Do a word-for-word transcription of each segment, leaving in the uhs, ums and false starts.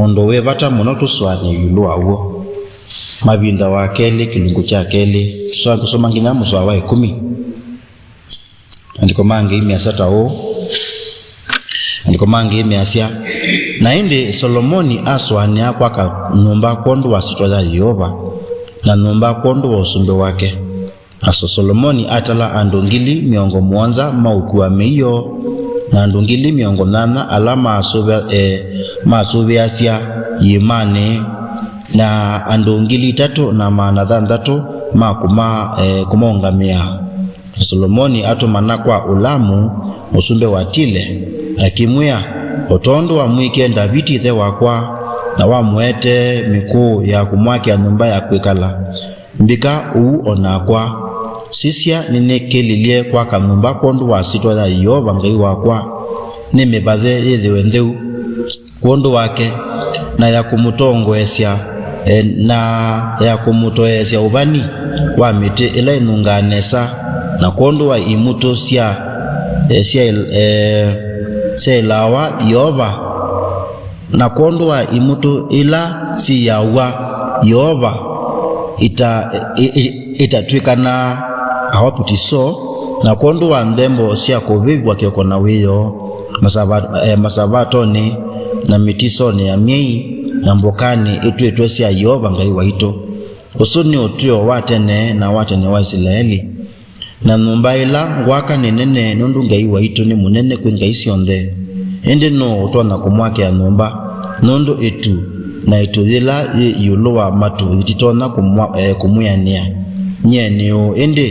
ũndũ wĩ vata mũno tũsũanĩe ĩũlũ wa w'o. Mavinda wa kelĩ, kĩlungu kya kelĩ, tũsoma nginya mũsoa wa ĩkũmi. Maandĩko mangĩ measya ta ũũ. Maandĩko mangĩ measya, na ĩndĩ Solomoni asũanĩa kwaka nyũmba kwondũ wa syĩtwa ya Yeova, na nyũmba kwondũ wa ũsumbĩ wake. Na So- Solomoni atala andũ ngili mĩongo mũonza ma ũkua mĩio, na andũ ngili mĩongo nyanya ala maasũvĩa- e, maasũvĩasya iĩmanĩ, na andũ ngili itatũ na maana thanthatũ ma kũma- e, kũmaũngamĩa. Na Solomoni atũmana kwa Ulamu, mũsumbĩ wa Tile, akĩmwĩa, o tondũ wamwĩkie Ndaviti ĩthe wakwa, na wamũetee mĩkũũ ya kũmwakĩa nyũmba ya kwĩkala, mbĩka ũu o nakwa. Sisya, nĩnĩkĩlilye kwaka nyũmba kwondũ wa syĩtwa ya Yeova Ngai wakwa, nĩmĩvathe yĩthĩwe ntheu kwondũ wake, na ya kũmũtongoesya, e, na ya kũmũtoeesya ũvani wa mĩtĩ ĩla ĩnungaa nesa, na kwondũ wa imutũ sya, e, sya, e, syaĩlawa Yeova, na kwondũ wa imutũ ila siawa Yeova ita- i- i- itatw'ĩkanaa, aopiti so, na kwondũ wa nthembo sya kũvĩvw'a kĩoko na wĩoo, masava- e, masavatonĩ na mĩtisonĩ ya myei, na mbokanĩ itw'ĩtwe sya Yeova Ngai waitũ. Ũsu nĩ ũtw'ĩo wa tene na wa tene wa Isilaeli. Na nyũmba ĩla ngwaka nĩ nene, nũndũ Ngai waitũ nĩ mũnene kwĩ ngai syonthe. Ĩndĩ nũũ ũtonya kũmwakĩa nyũmba? Nũndũ ĩtu na ĩtu yĩla yĩ ĩũlũ wa matu yĩtitonya kũmwa- e, kũmwĩanĩa. Nyie nĩ ũũ ĩndĩ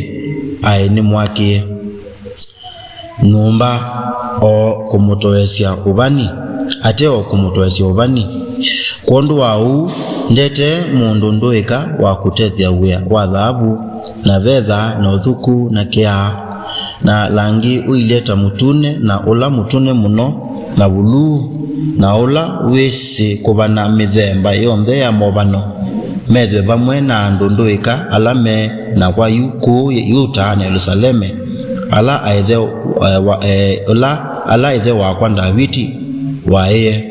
aĩ nĩmwakĩe nyũmba o kũmũtoesya ũvani, ate o kũmũtoesya ũvani? Kwondũ wa ũu, ndetee mũndũ ndũĩka wa kũtethya wĩa wa thaavu, na vetha, na ũthuku, na kĩaa, na langi ũilye ta mũtune, na ũla mũtune mũno, na vuluu, na ũla wĩsĩ kũvana mĩthemba yonthe ya movano, methwe vamwe na andũ ndũĩka ala me nakwa yu kũũ Yuta na Yelusaleme, ala aĩthe, e, wa- e, ũla ala ĩthe wakwa Ndaviti waĩe.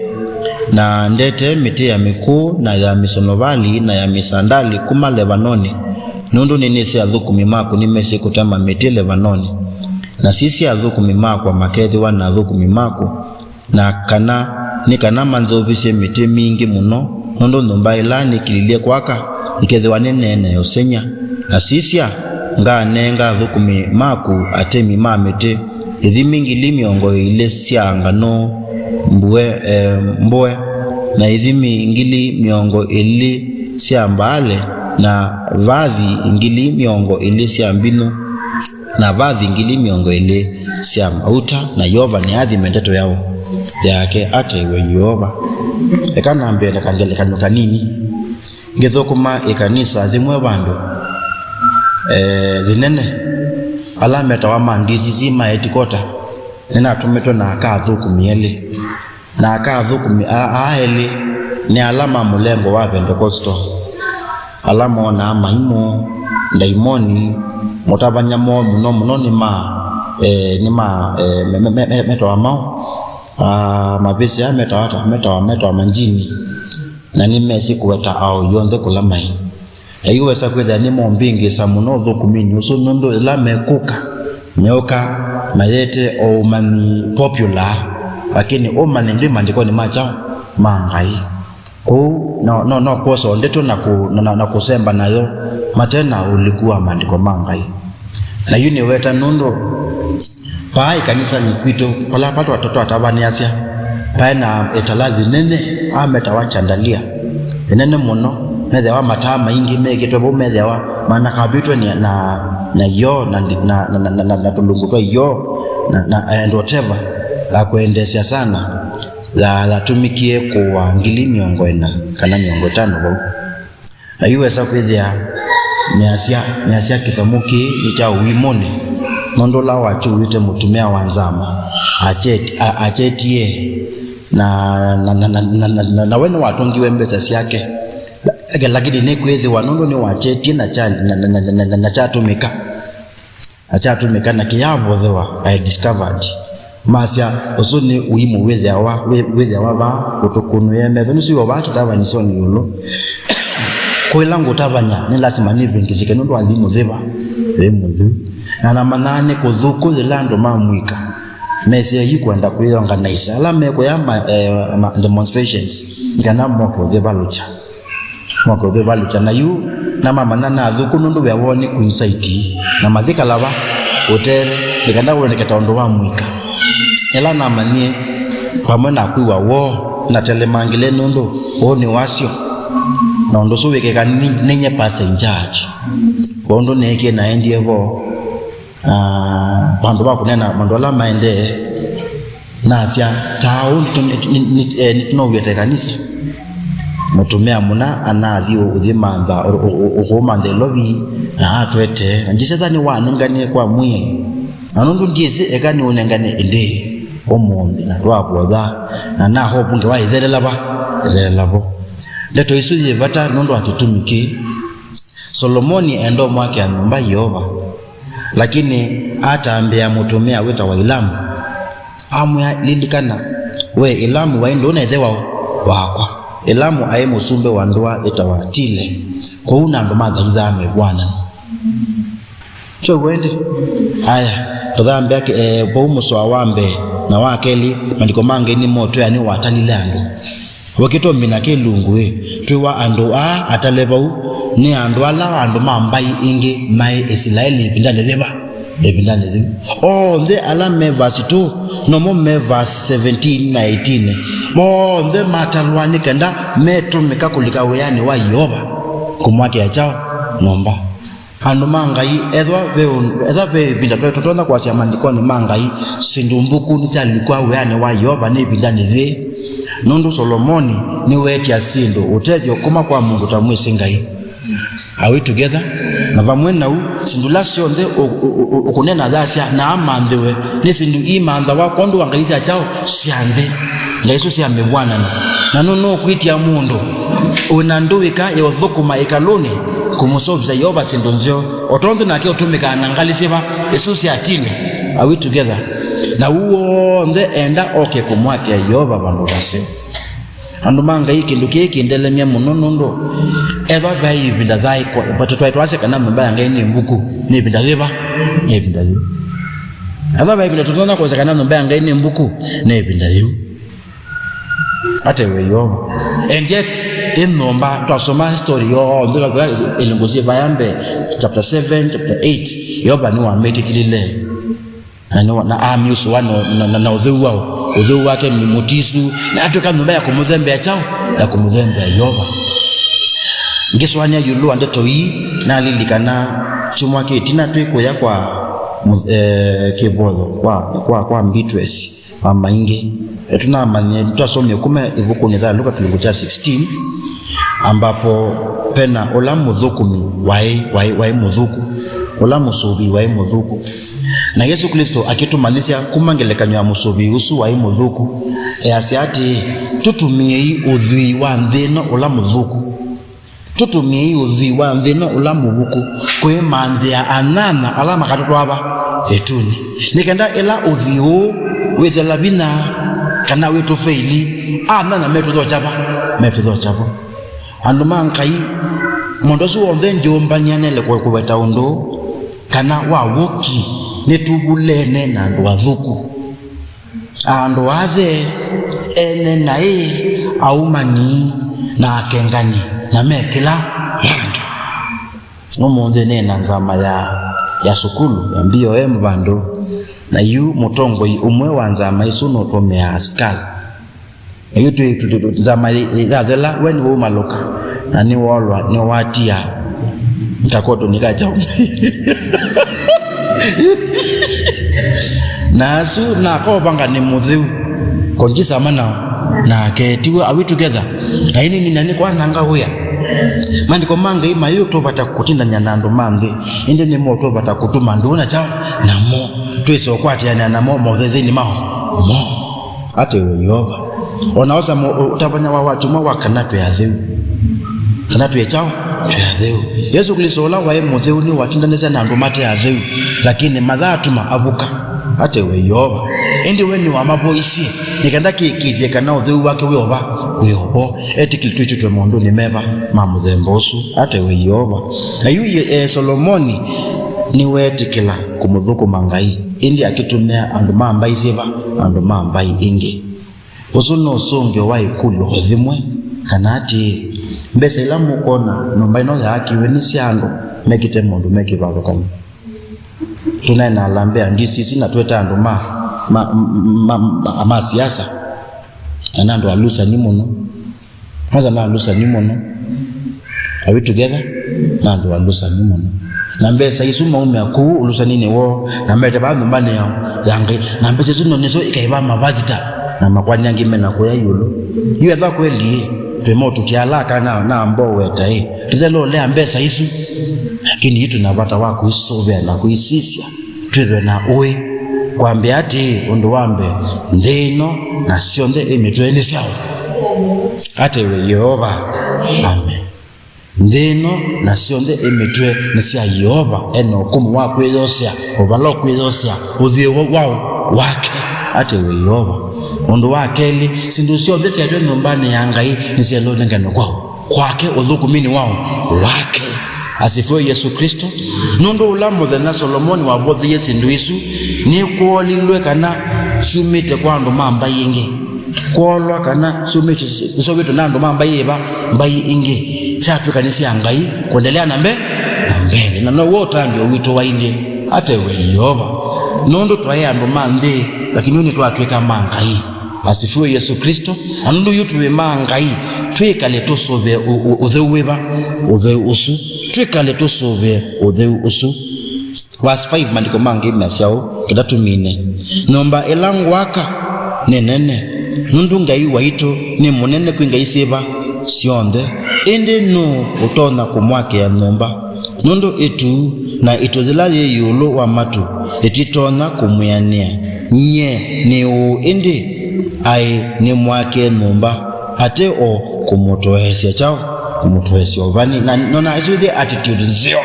Na ndetee mĩtĩ ya mĩkũũ, na ya mĩsonovali, na ya mĩsandali kuma Levanoni, nũndũ nĩnĩsĩ athũkũmi maku nĩmesĩ kũtema mĩtĩ Levanoni. Na sisya, athũkũmi makwa makethĩwa na athũkũmi maku, na kana, nĩ kana manzeũvĩsye mĩtĩ mingĩ mũno, nũndũ nyũmba ĩla nĩkĩlilye kwaka ĩkethĩwa nĩ nene ya ũsengy'a. Na sisya, ngaanenga athũkũmi maku atemi ma mĩtĩ ithimi ngili mĩongo ĩlĩ sya nganũ mbue, e, mbũe, na ithimi ngili mĩongo ĩlĩ sya mbaale, na vathi ngili mĩongo ĩlĩ sya mbinyu, na vathi ngili mĩongo ĩlĩ sya mauta, na Yeova nĩathime ndeto yao yake. Ataiwe Yeova. Eka nambĩe na kangelekany'o kanini. Ngĩthũkũma ĩkanisa yĩmwe vandũ, eh, yĩnene, ala metawa ma D C C ma headquarter, nĩnatũmĩtwe na aka athũkũmi elĩ. Na aka athũkũmi aa, aa elĩ nĩ ala ma mũlengo wa Pentecostal, ala monaa maimũ, ndaimoni, mũtavany'a moo mũno mũno nĩ ma, eh, nĩ ma, eh, me- me- me- me- metawa mao, ah, mavĩsĩ aa metawa ata? Metawa, metawa manjini. Na nĩmesĩ kũweta aoi onthe kũla maĩ. Na yu wesa kwĩthĩa nĩmombingĩsa mũno ũthũkũminĩ ũsu, nũndũ ĩla mekũka, meũka mayĩete o ũmanyi popular, lakini ũmanyi ndwĩ maandĩkonĩ ma kyaũ? Ma Ngai. Kwoou no, no, no kwosa o ndeto na, kũ, na, na, na kũsemba nayo mate na ũliku wa maandĩko ma Ngai. Na yu nĩweta nũndũ vaa ĩkanisanĩ kwitũ, vala, vala twata- twatavanĩasya, vaĩ na ĩtalathi nene, ametawa chandalia, ĩnene mũno, methĩawa mataa maingĩ mekĩtwe vau, methĩawa manakavĩtwe na, na, na ioo, na, na, na, na, na, na tũlungu twa ioo, na, na, and whatever, ya kwendeesya sana, ya, yatũmĩkie kũa ngili mĩongo ĩna kana mĩongo ĩtano vau. Na yu wesa kwĩthĩa nĩasya, nĩasya kĩsamũ kĩĩ nĩ kya ũimũnĩ, nũndũ ũla wakyũĩte mũtumĩa wa nzama akyet- a- akyetie, na, na, na, na, na, na, na, na we nĩwatũngiwe mbesa syake. Lakini nĩkwĩthĩwa nũndũ nĩwakyetie na kya- na, na, na, na, na, na kyatũmĩka, na kyatũmĩka na kĩyavothewa, I discovered Masya, "Ũsu nĩ ũimũ wĩthĩawa, wĩ-, wĩthĩawa vaa ũtũkũnũĩe metho." Nĩsĩ wĩ o vaa kĩtavany'o ĩũlũ. Kũĩla ngũtavany'a, nĩ lasima nĩvĩngĩsĩke nũndũ wa yĩ mũthĩva, yĩ mũtheu. Na namanyaa nĩ kũthũku yĩla andũ ma mũika mesĩe yu kwenda kwĩorganize. Ala mekũya ma, eh, ma demonstrations, nĩ kana moke ũthĩvalũkya. Moke ũthĩvalũkya. Na yu namamanya na athũku nũndũ wĩa woo nĩ kũincite na mathĩkala va ũtee nĩ kana woneke ta ũndũ wa mũika. Ĩla namanyie vamwe na kwĩw'a woo, natelemangile nũndũ ũũ nĩ wasyo. Na ũndũ ũsu wĩkĩka nĩ, nĩ nye pastor in charge. Kwa ũndũ neekie naendie vo, ah, vandũ va kũneena maũndũ ala maendee, nasya, "Taa ũũ nĩtũ-, nĩ-, nĩ-, nĩ-, eh, nĩtũnowie ta ĩkanisa." Mũtumĩa mũna anathi ũ-, ũthi mantha, ũ-, ũ-, ũ-, ũkũmantha ĩlovi, na atwete. Na ndisyetha nĩwanenganie kwa mwĩe. Na nũndũ ndyĩsĩ eka nĩũnengane ĩndĩ ũmũnthĩ, na twakwotha, na na hope ngewa ĩthelela va, ĩthelela vo. Ndeto isu yĩ vata nũndũ wa kĩtumi kĩĩ. Solomoni enda ũmwakĩa nyũmba Yeova, lakini atambĩa mũtumĩa wĩtawa Ilamu, amwĩa, "Lilikana, we Ilamu waĩ ndũũ na ĩthe wa, wakwa." Ilamu aĩ mũsumbĩ wa ndũa ĩtawa Tile, kwoou na andũ mathaithaa mĩvw'anano. Kyo wende? Aya, tũthambĩa, eh, vau mũsoa wa mbee na wa kelĩ, maandĩko ma Ngai nĩmotwĩa nĩwatalile andũ. Vakĩtwa mbina kĩlungu ĩ, twĩwa andũ aa atale vau nĩ andũ ala andũ ma mbaĩ ingĩ maĩ Isilaeli ĩvindanĩ yĩva? Ĩvindanĩ yĩu. Onthe ala me verse two, nomo me verse seventeen na eighteen, onthe matalwa nĩ kenda metũmĩka kũlika wĩanĩ wa Yeova, kũmwakĩa kyaũ? Nyũmba. Andũ ma Ngai, ethwa ve ũndũ, ethwa ve ĩvinda twe-, tũtonya kwasya maandĩkonĩ ma Ngai, syĩndũ mbuku nĩsyalikwa wĩanĩ wa Yeova nĩ ĩvindanĩ yĩĩ, nũndũ Solomoni nĩweetya syĩndũ ũtethyo kuma kwa mũndũ ũtamwĩsĩ Ngai. Are we together? Na vamwe nau, syĩndũ ila syonthe ũ-, ũ-, ũ-, ũkũneena yasya na amanthĩwe, nĩ syĩndũ imanthawa kwondũ wa ngai sya kyaũ? Sya nthĩ. Ngai isu sya mĩvw'anano. Na nũ-, nũkwĩtya mũndũ wĩ na ndũĩka ya ũthũkũma ĩkalũnĩ kũmũseũvĩsya Yeova syĩndũ nzeo, o tondũ nake ũtũmĩkaa na ngalĩ syĩva? Isu sya Tile. Are we together? Na ũu w'onthe enda oke kũmwakĩa Yeova vandũ vaseo. Andũ ma Ngai, kĩndũ kĩĩ kĩndelemya mũno nũndũ ethwa vai ĩvinda thaĩ kwa, but twaĩ twasya kana nyũmba ya Ngai nĩ mbuku, nĩ ĩvinda yĩva? Nĩ ĩvinda yĩu. Ethwa vai ĩvinda tũtonya kwasya kana nyũmba ya Ngai nĩ mbuku, nĩ ĩvinda yĩu. Atewe Yeova. And yet, ĩ nyũmba, twasoma story yonthe, ĩlungu syĩ vaya mbee, chapter seven, chapter eight, Yeova nĩwamĩtĩkĩlile. Na nĩ, na amyusũa na, na, na, na ũtheu wao, ũtheu wake mĩ-, mũtisu, na atwĩka nyũmba ya kũmũthembea kyaũ? Ya kũmũthembea Yeova. Ngĩsũanĩa ĩũlũ wa ndeto ii, nalilikana kyumwa kĩtina twĩ kũya kwa mũ-, eh, kĩvoyo kwa, kwa, kwa Mbitwesi wa Maingi. Tũnamanyie, twasomie kuma ĩvukunĩ ya Luka kĩlungu kya sixteen, ambapo pena ũla mũthũkũmi waĩ, waĩ, waĩ mũthũku, ũla mũsũvĩi waĩ mũthũku. Na Yesũ Klĩsto akĩtũmanyĩsya kuma ngelekany'o ya mũsũvĩi ũsu waĩ mũthũku, easya atĩĩ, "Tũtũmĩei ũthwii wa nthĩ ĩno ũla mũthũku. Tũtũmĩei ũthwii wa nthĩ ĩno ũla mũvuku kwĩmanthĩa anyanya ala makatũtwaa va? Ĩtunĩ. Nĩ kenda ĩla ũthwii ũũ wĩthela vinya kana wĩtũfeili, anyanya metũthokya va? Metũthokya vo." Andũ ma Ngai, mũndũ ũsu w'onthe njũmbany'a nĩaĩle kũ-, kũweta ũndũ kana wa wũki, nĩtũvulene na andũ athũku. Andũ athe, ene naĩ, aumani, na akengani, na me kĩla vandũ. Ũmũnthĩ nĩ na nzama ya, ya sukulu, ya B O M vandũ, na yu mũtongoi ũmwe wa nzama isu nũtũmĩaa asikali. Na yu twĩ, twĩ, twĩ, nzama ĩ-, ĩ-, yathela, we nĩwaumalũka, na nĩwoolwa, nĩwatia kakoto nĩ ka kyaũ. Na asu nakovanga nĩ mũtheu. Konjisama nao. Nake, tiwe, are we together? Na ini nina nĩ kwananga wĩa. Maandĩko ma Ngai mayĩũtũvata kũtindany'a na andũ ma nthĩ, ĩndĩ nĩmotũvata kũtuma ndũũ na kyaũ namo. Twĩse ũkwatĩanĩa namo mothetheinĩ mao. Mo. Atewe Yeova. O na osa mo-, ũtavany'a wa wakyumwa wa kana twĩ atheu. Kana twĩ kyaũ? Twĩ atheu. Yesũ Klĩsto ũla waĩ mũtheu nĩwatindanĩsya na andũ mate atheu, lakini mathaatuma avuka. Ate we Yeova. Ĩndĩ we nĩwamavoisye, nĩ kenda kĩĩkĩĩthye kana ũtheu wake wĩ ova, wĩ ovo. Etĩkĩlĩtw'e twĩtwe maũndũnĩ meva ma mũthemba ũsu. Ate we Yeova. Na yu ye, e, Solomoni nĩweetĩkĩla kũmũthũkũma Ngai, ĩndĩ akĩtũmĩa andũ ma mbaĩ syĩva? Andũ ma mbaĩ ingĩ. Ũsu nĩ ũsũngĩo wa ĩkũlyo o yĩmwe, kana atĩĩ, mbesa ila mũkwona nyũmba ĩno yaakiwe nĩ sya andũ mekĩte maũndũ me kĩvathũkany'o. Tũnaĩ na alambĩ a D C C na twĩta andũ ma, ma, ma, ma, ma siasa, na nĩ andũ alusani mũno. Kwanza nĩ alusani mũno. Are we together? Nĩ andũ alusani mũno. Na mbesa isu maumĩa kũu ũlusaninĩ woo, na mete vaa nyũmbanĩ ya, ya Ngai. Na mbesa isu no nĩsyo ikaĩva mavasita na makwani angĩ mena kũya ĩũlũ. Yu etha kweli ĩ, twĩ motũtia ala aka na, na amboweta ĩ, tũthelolea mbesa isu. Lakini yu twĩ na vata wa kũisũvĩa na kũisisya, twĩthwe na ũĩ, kwambĩa atĩĩ, ũndũ wa mbee, nthĩ ĩno na syonthe ĩ mĩtwe nĩ syaũ? Ate we Yeova. Amen. Nthĩ ĩno na syonthe ĩ mĩtwe nĩ sya Yeova, e na ũkũmũ wa kwĩyosea, ũvala ũkwĩyosea ũthyũ wa, wa, wake. Ate we Yeova. Ũndũ wa kelĩ, syĩndũ syonthe syaetwe nyũmbanĩ ya Ngai nĩsyaĩlwe ũnenganwe kwaũ? Kwake, ũthũkũminĩ waũ? Wake. Asifiwe Yesu Kristo. Nũndũ ũla mũthenya Solomoni wavotheie syĩndũ isu, nĩkwoolilwe kana syumĩte kwa andũ ma mbaĩ ingĩ. Kwoolwa kana syumĩte, syovĩtwe na andũ ma mbaĩ ĩva? Mbaĩ ingĩ. Syatw'ĩka nĩ sya Ngai kũendelea na mbe-, na mbele. Na now'o ũtangĩĩo witũ wailyĩ. Ate we Yeova. Nũndũ twaĩ andũ ma nthĩ, lakini yu nĩtwatw'ĩka ma Ngai. Asifiwe Yesu Kristo. Na nũndũ yu twĩ ma Ngai, twĩkale tũsũvĩe ũ-, ũ-, ũtheu wĩva? Ũtheu ũsu. Twĩkale tũsũvĩe ũtheu ũsu. Verse five, maandĩko mangĩ measya ũũ, kenda tũmine, "Nyũmba ĩla ngwaka nĩ nene, nũndũ Ngai waitũ nĩ mũnene kwĩ ngai syĩva syonthe. Ĩndĩ nũũ ũtonya kũmwakĩa nyũmba? Nũndũ ĩtu na ĩtu yĩla yĩ ĩũlũ wa matu ĩtitonya kũmwĩanĩa. Nyie nĩ ũũ ĩndĩ aĩ nĩmwake nyũmba, ate o kũmũtoeesya kyaũ? Kũmũtoeesya ũvani." Na nona isu the attitude nzeo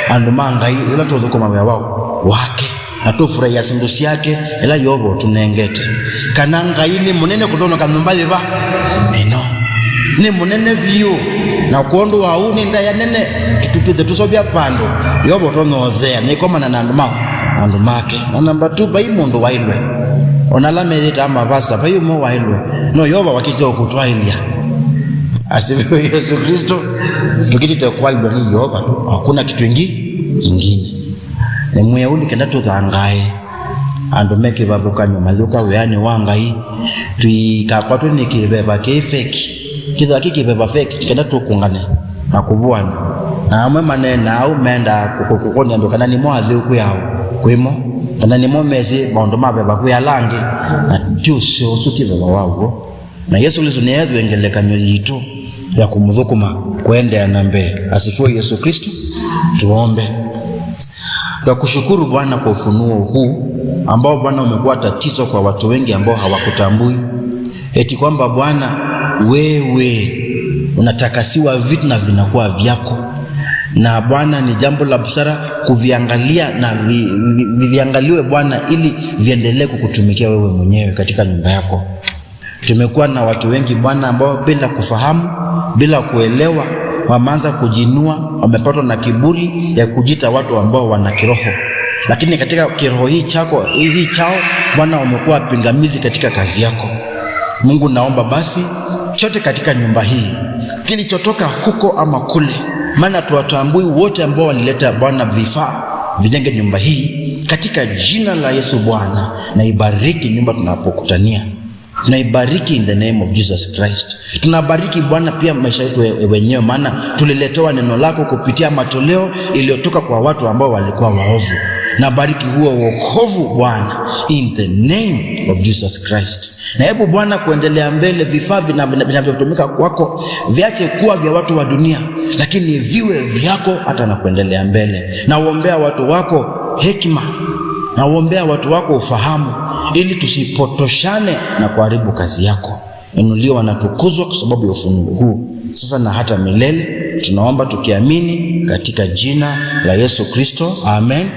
andũ ma Ngai yĩla tũthũkũma wĩa waũ? Wake. Na tũfurahia syĩndũ syake ĩla Yeova ũtũnengete. Kana Ngai nĩ mũnene kũthonoka nyũmba yĩva? Ĩno. Nĩ mũnene vyũ. Na kwondũ wa ũu nĩ ndaĩa nene tũ-, tũ-, tũthe tũseũvya vandũ Yeova ũtonya ũthea na ĩkomana na andũ ma, andũ make. Na namba two, vai mũndũ waĩlwe. Ona ala meyĩtaa mavasta, vai ũmwe waĩlwe. No Yeova wakĩte ũkũtwaĩlya. Asifiwe Yesu Kristo. Tũkĩtĩte kwaĩlwa nĩ Yeova tu. Hakuna kitu ingi-, ingine. Nĩmwĩe ũu nĩ kenda tũthangae. Andũ me kĩvathũkany'o mayũka wĩanĩ wa Ngai, tũikakwatwe nĩ kĩveva kĩ fake. Kĩthwa kĩ kĩveva fake, nĩ kenda tũkũngane na kũvũana. Na amwe maneenaa ũu mendaa kũ-, kũ-, kũkũnĩa andũ kana nĩmo atheu kwĩ aũ, kwĩmo, kana nĩmo mesĩ maũndũ ma veva kwĩ ala angĩ, na ti ũseo, ũsu ti veva wa w'o. Na Yesũ Klĩsto nĩeethĩwe ngelekany'o yitũ ya kũmũthũkũma kũendeea na mbee. Asifiwe Yesu Kristo. Tuombe. Twakushukuru Bwana kwa ufunuo huu ambao Bwana umekuwa tatizo kwa watu wengi ambao hawakutambui. Eti kwamba Bwana wewe unatakasiwa vitu na vinakuwa vyako. Na Bwana ni jambo la busara kuviangalia na vi-, vi-, vi-, viangaliwe Bwana ili viendelee kukutumikia wewe mwenyewe katika nyumba yako. Tumekuwa na watu wengi Bwana, ambao bila kufahamu, bila kuelewa, wameanza kujinua, wamepatwa na kiburi ya kujiita watu ambao wana kiroho. Lakini katika kiroho hii chako, hii chao, Bwana, wamekuwa pingamizi katika kazi yako. Mungu, naomba basi, chote katika nyumba hii, kilichotoka huko ama kule, maana tuwatambui wote ambao walileta, Bwana, vifaa vijenge nyumba hii, katika jina la Yesu, Bwana, na ibariki nyumba tunapokutania. Tunaibariki in the name of Jesus Christ. Tunabariki, Bwana, pia maisha yetu we-, wenyewe, maana tuliletewa neno lako kupitia matoleo iliyotoka kwa watu ambao walikuwa waovu. Nabariki huo wokovu, Bwana, in the name of Jesus Christ. Na hebu, Bwana, kuendelea mbele, vifaa vina-, vina-, vinavyotumika kwako viache kuwa vya watu wa dunia, lakini viwe vyako hata na kuendelea mbele. Nawaombea watu wako hekima, nawaombea watu wako ufahamu, ili tusipotoshane na kuharibu kazi yako. Inuliwa na tukuzwa kwa sababu ya ufunuo huu, sasa na hata milele. Tunaomba tukiamini katika jina la Yesu Kristo. Amen.